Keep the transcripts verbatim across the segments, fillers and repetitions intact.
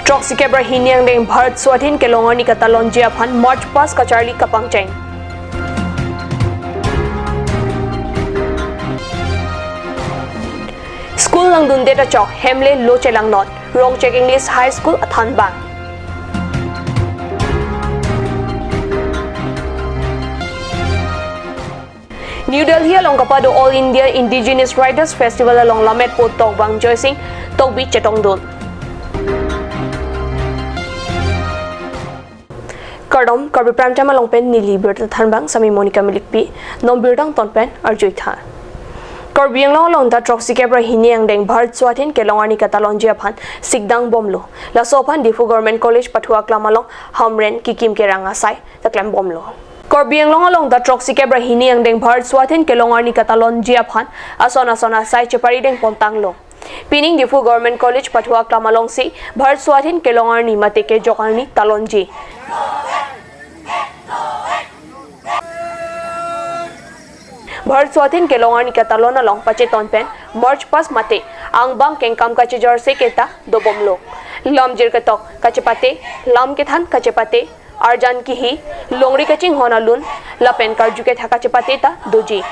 Throksikep ra hini angdeng Bharat Swadhin kelong arni katalonji aphan March past kacharli kapangcheng. School langdundet achok, hem le lo chelangnon, Rongchek English High School athanbang. New Delhi along kapado All India Indigenous Writers Festival along lametpo tokbang Joysing Tokbi chetongdun. Kardom, Karbi Prime Time along pen neli birta thanbang sami Monica Milikpi, non birta angton pen arjuitha. Karbi Anglong along ta throksikep ra hini angdeng Bharat Swadhin kelong arni katalonji aphan sikdang bomlo. Laso aphan Diphu Government College Pathu Aklam along Hamren Kikim Kerang asai ta klem bomlo. Karbi Anglong along ta throksikep ra hini angdeng Bharat Swadhin kelong arni katalonji aphan ason ason asai chepari deng pontanglo. Pining Diphu Government College Pathu Aklam alongsi Bharat Swadhin kelong arni mate kejok arni talonji. Bharat Swadhin kelong arni katalon along pacheton pen March past mate angbong kengkam kachejor se keta dobomlo. Lamjir ketok kachepate, lam kethan kachepate, arjan kihi, longri kachinghon alun, lapen karju ketha kachepate ta doji.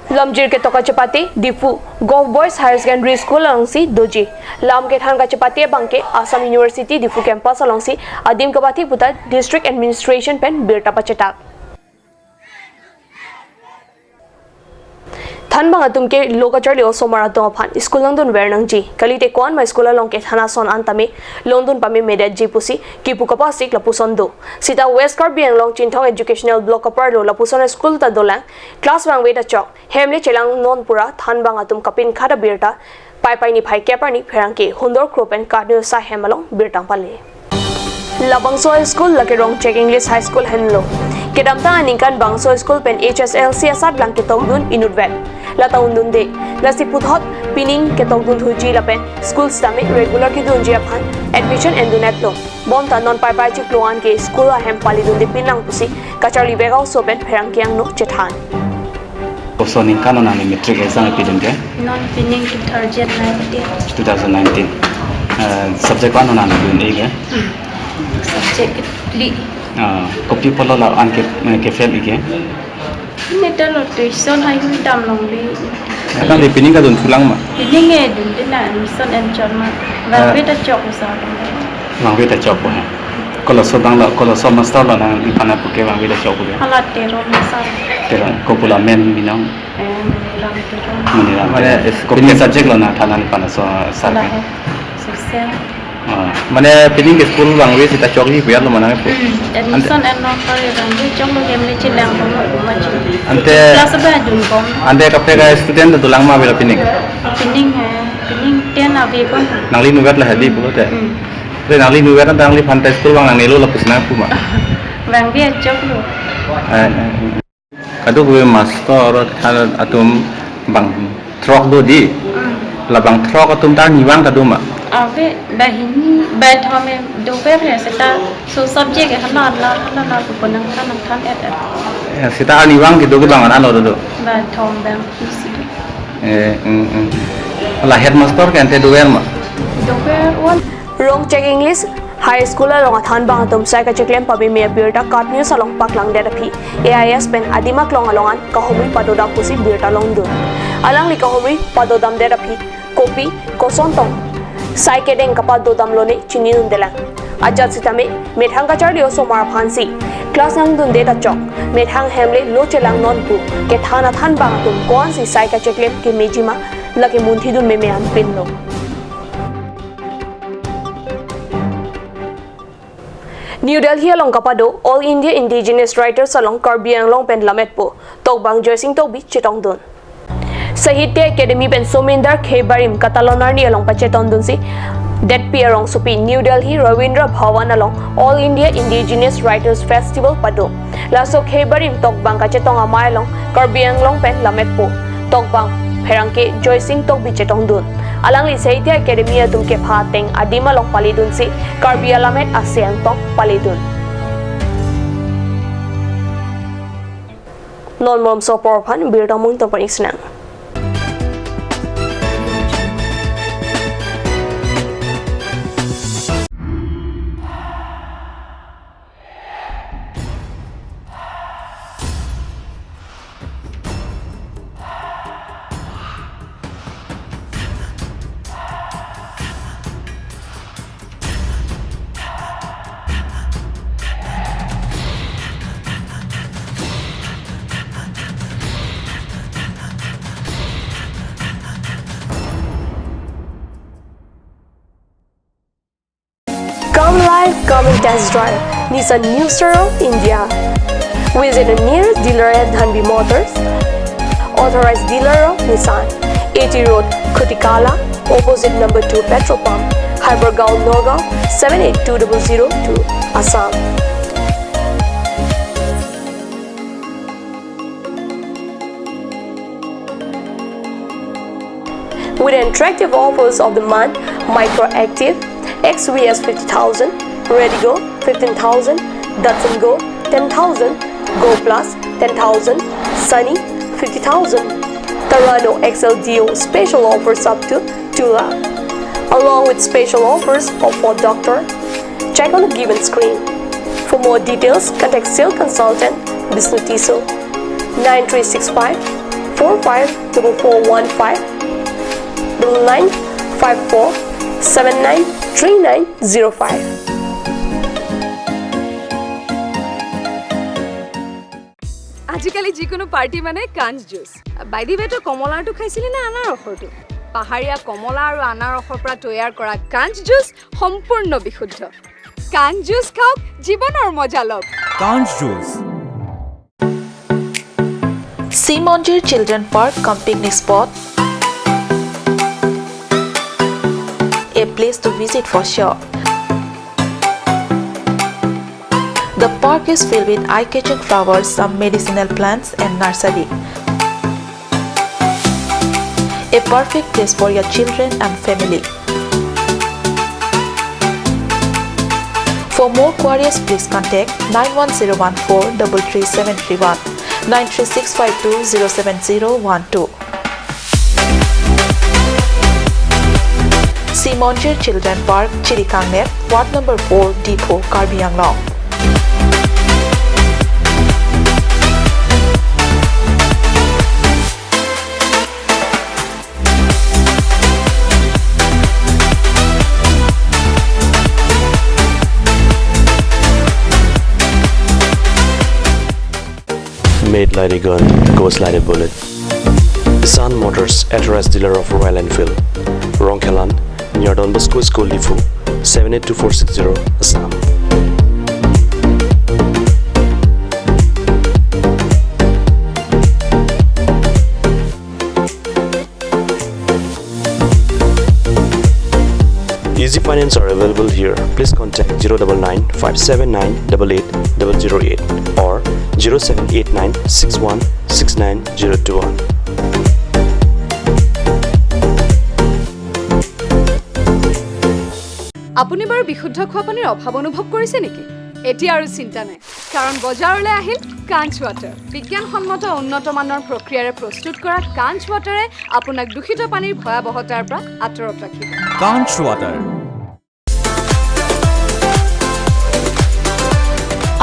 Lamjir ketok kachepate Diphu Govt Boys Higher Secondary School alongsi doji. Lam kethan kachepate abangke Assam University Diphu campus alongsi adim kapathi puta District Administration pen birta pachetak. Thanbang atum ke lo kacharli osomar atum aphan school langdunver nangji. Kalite ko-an ma school along kethan ason an tame longdun pamemedetji pusi kipu kapasik lapuson do. Sita West Karbi Anglong Chinthong Educational Block aparlo lapuson school ta dolang, class vangve ta chok, hem le chelangnon pu ra thanbang atum kapinkhat abirta Paipai niphai kep arni pherangke Hundor Kro pen KAT News ahem along birta pale. Labangso school lake Rongchek English High School henlo. Kedamtang aningkan bangso school pen H S L C asatlang ketokdun inutvet. Lata undunde. Lasi puthot pining ketokdun thuji lapen school sitame regular kedunji aphan admission endunetlo. Bonta non Paipai chiklo an ke school ahem palidunde pinlang pusi kacharli vek aoso pen pherangke angno chethan. Koson aningkan non nangli matric exam pi dun ke? Non pining two thousand nineteen. Two thousand nineteen. Eh, subject ko-an non nangli dun-e ke? Subject kethom. Ah, kopi apotlo la-an ke, eh, ke-fail-e ke? Neta lo tuition haihui damlongle. Nangli pining kedun thulang ma? Pining kedunde, na admission enchot ma. Ah. Vangve ta chok sa. Vangve ta chokpo he. Koloso dang lo, koloso master lo nangliphan apu ke vangve ta chokpo ke? Hala Teron sir. Teron, kopi la amen binong? Eh, Maniram Teron. Maniram Teron. Mane, kopi subject lo nangthan nangliphan aso sir ke? Hala he, social. Ah. Mane pining ke school vangve sita chokji pu ya lo mane pu. Hmm, admission enlo kori vangve choklo, hem le chelangpo ma pu ma chu. Ante class ba dunbom. Ante kaprek a-student dolang ma avelo pining? Pining, eh, pining ten avebom. Nangli nuvet la hedi pulote. Hmm. Te nangli nuvet anta nangliphan ta school vang nangnelo lapusi nangpu ma? Vangve choklo. Eh, eh, eh. Kadokave master atum bang throk do di. Hmm. La bang throk atum ta arnivang ta do ma? Ave, banghini, banghini dover he seta, so subject he hala hala hala hala pu nangthan nangthan et et. Ya, seta arnivang kedo ke bang an lo do do. Banghini bang isi. Eh, mm, mm. La headmaster ke ante dover ma? Dover on. Rongchek English High School along athanbang atum sai kacheklem pameme abirta KAT News along paklangdet aphi A I S pen adim aklong along an kahumri padodam pusi birta longdun. Alangli kahumri padodamdet aphi kopi koson tong sai kedeng kapadodamlo ne chininundelang. Ajat sitame methang kacharli osomar aphansi class nangdunde ta chok, methang hem le lo chelangnon pu kethan athanbang atum ko-ansi sai kacheklem kemeji ma, lake munthidun meme anpinlo. New Delhi along kapado All India Indigenous Writers along Karbi Anglong pen lametpo tokbang Joysing Tokbi chetongdun. Sahitya Academy pen Somindar Kheibarim katalon arni along pachetongdunsi detpi arongsopi New Delhi Ravindra Bhavan along All India Indigenous Writers Festival pado. Laso Kheibarim tokbang kachetong amei along Karbi Anglong pen lametpo tokbang pherangke Joysing Tokbi chetongdun. Alangli Sahitya Academy atum kepha ateng adim along palidunsi Karbi alamet ase angtong palidun. Non malomso apor aphan birta mung tong panik sinang. Come live, come and test drive Nissan New Star of India. Visit the nearest dealer at Dhanvi Motors, authorized dealer of Nissan, A T Road, Khutikala, opposite number two petrol pump, Hypergaon, Nagaon, seven eight two double zero two, Assam. With attractive offers of the month, Micra Activa X V S fifty thousand, Redigo fifteen thousand, Datsun Go ten thousand, Go Plus ten thousand, Sunny fifty thousand, Terrano X L D O special offers up to two lakh, along with special offers of Ford Doctor. Check on the given screen. For more details, contact sales consultant Bishnu Tisso, nine three six five four five double four one five, double nine five four seven nine three nine zero five. আজিকালি যিকোনো পাৰ্টি মানে কাঞ্চ juice. By the ৱে, তই কমলাৰটো খাইছিলি নে আনাৰসৰটো? পাহাৰীয়া কমলা আৰু আনাৰসৰ পৰা তৈয়াৰ কৰা কাঞ্চ জুচ সম্পূৰ্ণ বিশুদ্ধ। কাঞ্চ জুচ খাওক, জীৱনৰ মজা লওক। Kanch Juice. Simonjir Children Park cum picnic spot, a place to visit for sure. The park is filled with eye-catching flowers, some medicinal plants and nursery. A perfect place for your children and family. For more queries, please contact nine one zero one four double three seven three one, nine three six five two zero seven zero one two. Simonjir Children Park, Chirikangner, Ward number four, Diphu, Karbi Anglong. Made like a gun, goes like a bullet. Sun Motors, authorized dealer of Royal Enfield. Rongkhelan, near Don Bosco School, Diphu, seven eight two four six zero, Assam. Easy finance are available here. Please contact zero double nine five seven nine double eight double zero eight or zero seven eight nine six one six nine zero two one. আপুনি বাৰু বিশুদ্ধ খোৱা পানীৰ অভাৱ অনুভৱ কৰিছে নেকি? এতিয়া আৰু চিন্তা নাই, কাৰণ বজাৰলৈ আহিল কাঞ্চ ৱাটাৰ। বিজ্ঞানসন্মত উন্নত মানৰ প্ৰক্ৰিয়াৰে প্ৰস্তুত কৰা কাঞ্চ ৱাটাৰে আপোনাক দূষিত পানীৰ ভয়াৱহতাৰ পৰা আঁতৰত ৰাখিব। Kanch Water.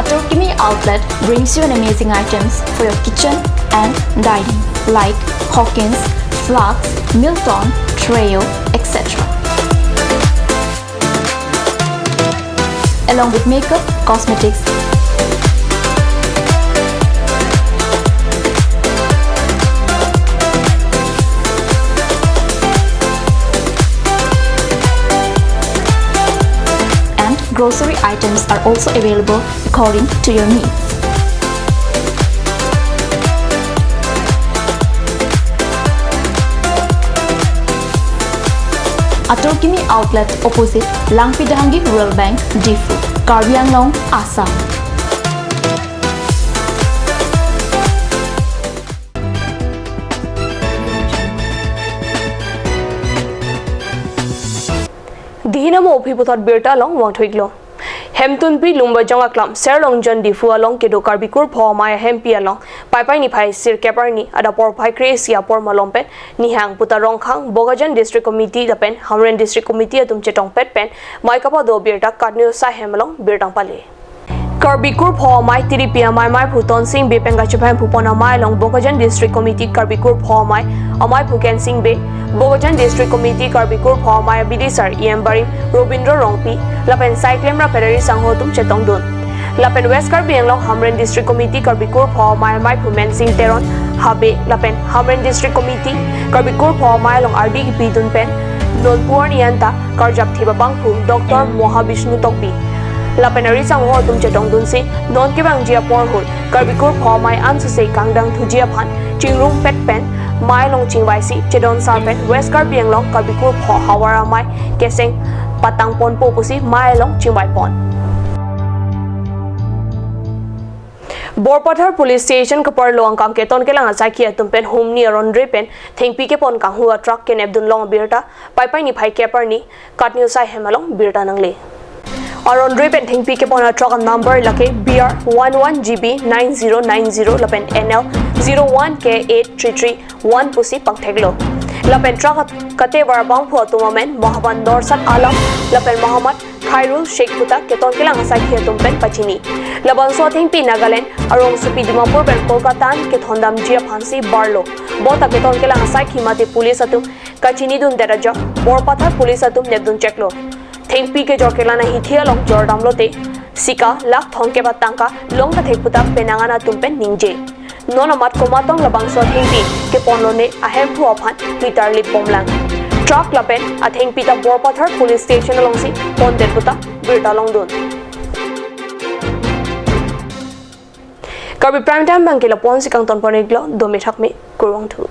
Atorkimi Outlet brings you an amazing items for your kitchen and dining, like Hawkins, Flux, Milton, Treo, et cetera, along with makeup, cosmetics, and grocery items are also available according to your needs. Atorkimi Outlet, opposite Langpi Dahangi Rural Bank, Diphu, Karbi Anglong, Assam. Dihinamo aphi puthot birta along vangthu-iklo. Hemtunpi Lumbajong aklam Serlongjon Diphu along kedo Karbi Kurpho Amei ahempi along Paipai niphai sirkep arni adap porphai kre-isi apor malom pen nihang puta Rongkhang Bokajan District Committee lapen Hamren District Committee atum chetongpet pen mei kapado birta Katniusa hem along birta pale. Karbi Kurpho Amei tiripi amei, Meiphu Tonsing Bey pen kachepahemphu pon amei along Bokajan District Committee Karbi Kurpho Amei, Ameiphu Kensing Bey, Bokajan District Committee Karbi Kurpho Amei abidisar E M Barim Robindro Rongpi lapen saiklem ra pedari sangho atum chetongdun. Lapen West Karbi Anglong Hamren District Committee Karbi Kurpho Amei, Meiphu Mensing Teron Habe lapen Hamren District Committee Karbi Kurpho Amei along ardi kipidun pen nonpu arni anta karjap thip abangphu Doctor Mohabishnu Tokbi lapen ari sangho atum chetongdunsi non kevangji apor ahut Karbi kurpho amei ansose kangdang thuji aphan chingrumpet pen mei along chingvaisi chedon sar pen West Karbi Anglong Karbi kurpho havar amei keseng patangponpo pusi mei along chingvaipon. Borpathar Police Station kaparlo angkang keton kelang asaikhi atum pen humni aron dre pen thengpi kepon kanghu a-truck kenepdun long abirta Paipai niphai kep arni KAT News Saihem along birta nangle. Aron dre pen thengpi kepon a-truck a-number lake B R one one G B nine zero nine zero lapen N L zero one K eight three three one pusi pangtheklo. Lapen truck a-, katevar abangphu atum amen Mohammad Norsat Alam lapen Mohammad Khairul Sheikh puta keton kelang asaikhi atum pen pachini. Labangso athengpi Nagaland arongsopi Dimapur pen Kolkata an kethondamji aphansi barlo. Bota keton kelang asaikhi mate police atum kachinidundet ajok Borpathar police atum nepdun cheklo. Thengpi kejor kelang ahithi along jordamlote sika lakh thomkep atangka long kathek puta penang an atum pen ningje. Non amat komatong labangso athengpi keponlone ahemphu aphan hitar lip bomlang. Truck lapen athengpi ta Borpathar Police Station alongsi pondet puta birta longdun. Karbi Prime Time abangke lapu-ansi kangtonpon-iklo, dome thakme, kurvangthu.